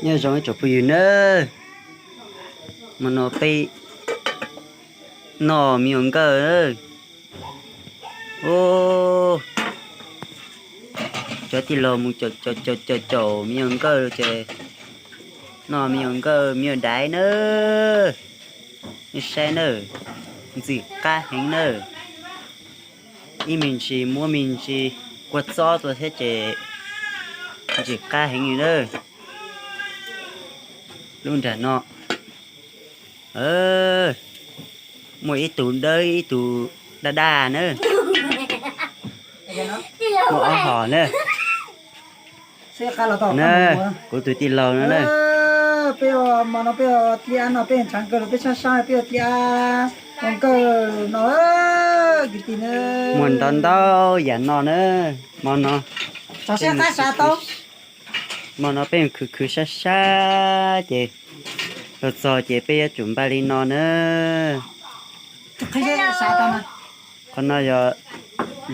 Nyob zoo ib tsoom phooj ywg nawb, hmo no peb noj me nyuam nkawj. Ub, cov tij laug mus caum caum caum caum me nyuam nkawj ces noj me nyuam nkawj me nyuam daiv nawb. Nej saib nawb, ntxim qab heev nawb. Ib me ntsis muab me ntsis kua txob tuaj thiab ces ntxim qab heev li nawb. Lub nram no muaj ib tug dawb ib tug daj daj nawb. Muaj ob hom nawb. Na, kuv tus tij laug no na. Peb hmo no peb ua dliab no peb ntshav kawg los peb sab sab peb ua dliab ua nkawj no kwv tij na. Muaj ntau ntau yam no na. Hmo no, hmo no peb khwv khwv sab sab ces los txog ces peb yuav tsum npaj li no na. Qhov no yog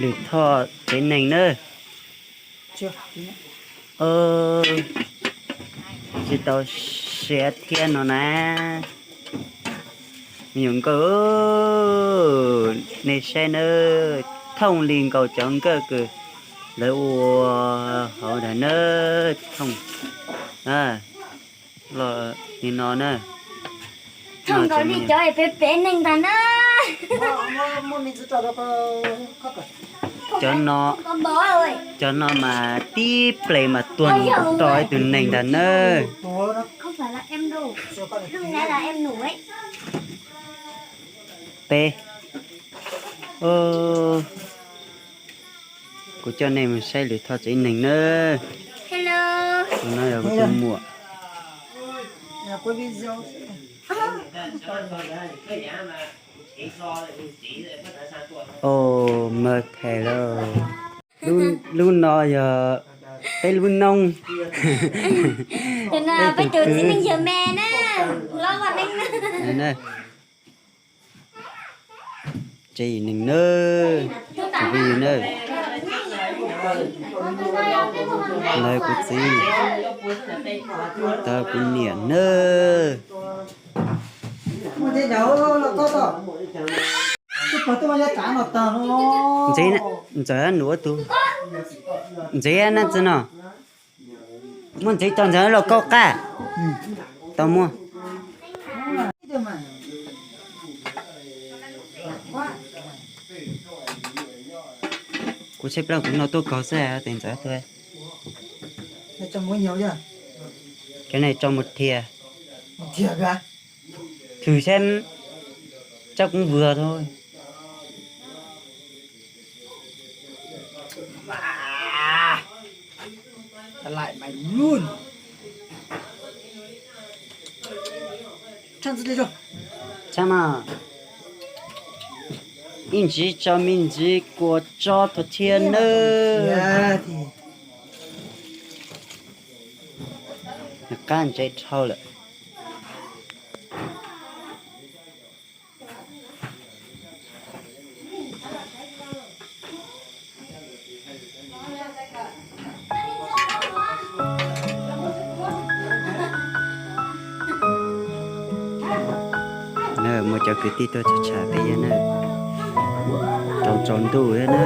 lwm thoj tsev neeg na. Tsis tau siav thiab no na. Me nyuam nkawj, nej saib nawb, thooj li nkaus cov nkawj kws lawv ua hauv ntawd nawb, thooj li no na. Thooj nkaus li cov pem pem neeg ntag na. Cov no, cov no mas tib ple mas tuag nrho ib tug neeg ntag nawb. Peb, kuv coj nej mus saib lwm thoj tsev neeg nawb. Tus no yog kuv tus muam. Os, mas them lawm. Lub no yog peb lub noob. Peb tus kwv. Tsev neeg nawb, tsev neeg nawb. Lawv kuv txiv, lawv kuv niam nawb. Ntxawm, ntxawm nuav tus, ntxawm na txiv no, muab ntxawm tso ntxawm lauj kaub qab, tau muab. Kuv tshaib plab kuv noj tuaj kaug xwb tes ntxawm tuaj. Cov no tso mus dhia, thwm saib, tsab koob vwg tau. Tshaj mas, ib ntsis tso me ntsis kua tso tuaj thiab nawb. Qab ntsev dhau lawm. Muaj cov kwv tij tuaj tsham tsham peb thiab na, rau tsaus ntuj thiab na.